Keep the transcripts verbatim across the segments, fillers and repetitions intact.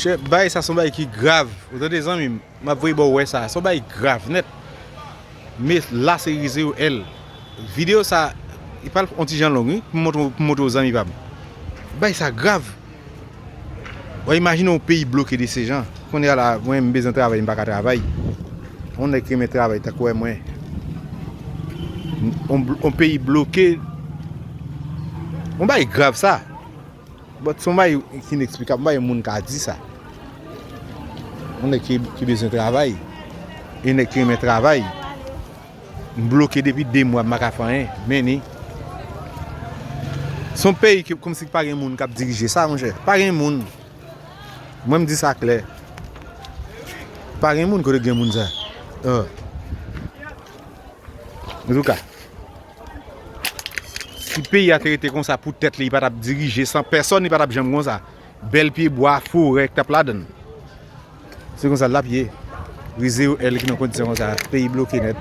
Chè, bagay sa se yon bagay ki grav. Ou tande, zanmi m? M ap voye ba w wè sa. Se yon bagay grav nèt. Men la se Rizeo L. Videyo sa, li pral yon ti jan long, wi, pou m montre, pou m montre w, zanmi pa m. Bagay sa grav. Ou imajine yon peyi bloke de se jan. Kounye a la, mwen, m bezwen travay, m pa ka travay. Yon nèg ki renmen travay, tankou wè mwen. Yon bl-, yon peyi bloke. Yon bagay grav sa. But se yon bagay ki ineksplikab, m pa yon moun ka di sa. Yon nèg ki, ki bezwen travay, yon nèg ki renmen travay, m bloke depi de mwa, m pa ka fè anyen, men ni. Se yon peyi ki, kòmsi pa gen moun k ap dirije sa, monchè. Pa gen moun. Mwen, m di sa klè. Pa gen moun kote gen moun sa. Oh. Antouka, si peyi a te rete konsa pou tèt li, li pa t ap dirije san pèsòn, li pa t ap janm konsa. Bèl pyebwa, forè k t ap ladan l. Se konsa l ap ye. Rizeo L ki nan kondisyon konsa, peyi bloke nèt.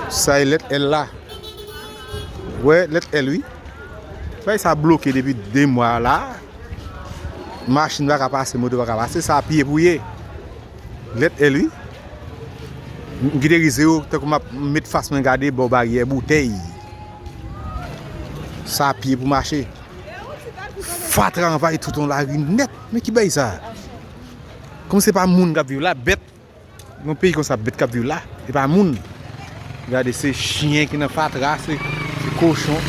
Sa e lèt L la. Wè, lèt L wi. Bagay sa bloke depi de mwa la. Machin pa ka pase, moto pa ka pase. Sa pye pou ye. Lèt L wi. M kite Rizeo, tankou m ap met fas mwen gade bò baryè boutèy. Sa pye pou mache. Fatra anvayi tout yon lari nèt. Men ki bagay sa? Kòm se pa moun k ap viv la, bèt. Yon peyi konsa, bèt k ap viv la, e pa moun. Gade, se chen ki nan fatra, se, se kochon.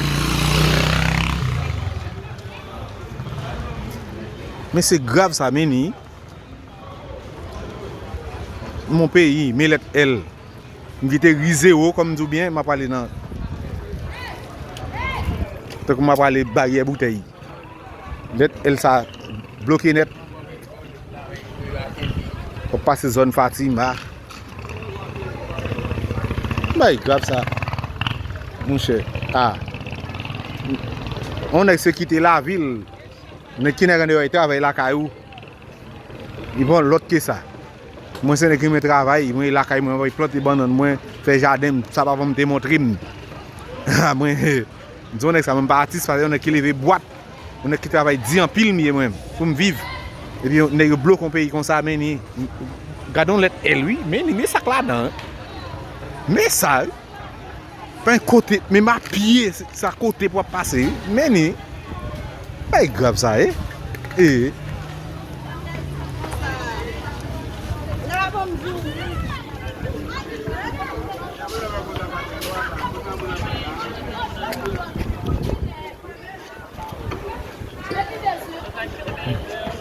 Men se grav sa, men ni. Mon peyi, men lèt L. M kite Rizeo, kòm m di w byen, m ap prale nan, tankou m ap prale baryè boutèy. Lèt L sa bloke nèt. W ap pase zòn Fatima. Bay grav sa. Monchè. Ah. On nèg se kite lavil. Nèg ki nan grandè yo, travay lakay ou. Li pa lòt ke sa. Mwen se nèg ki renmen travay, mwen lakay mwen, mwen plante bannann mwen, fè jaden m, sa papan m te montre m. Mwen, m di yon nèg sa, mwen pa atis, paske yon nèg ki leve bwat, yon nèg ki travay di anpil m ye mwen, pou m viv. Epi yon nèg yo bloke yon peyi konsa, men ni, gade yon lèt L wi, men ni, men sa k ladan, men sa wi. Pa gen kote, menm a pye, se, se a kote pou w ap pase wi. Men ni. Bagay grav sa ye. E,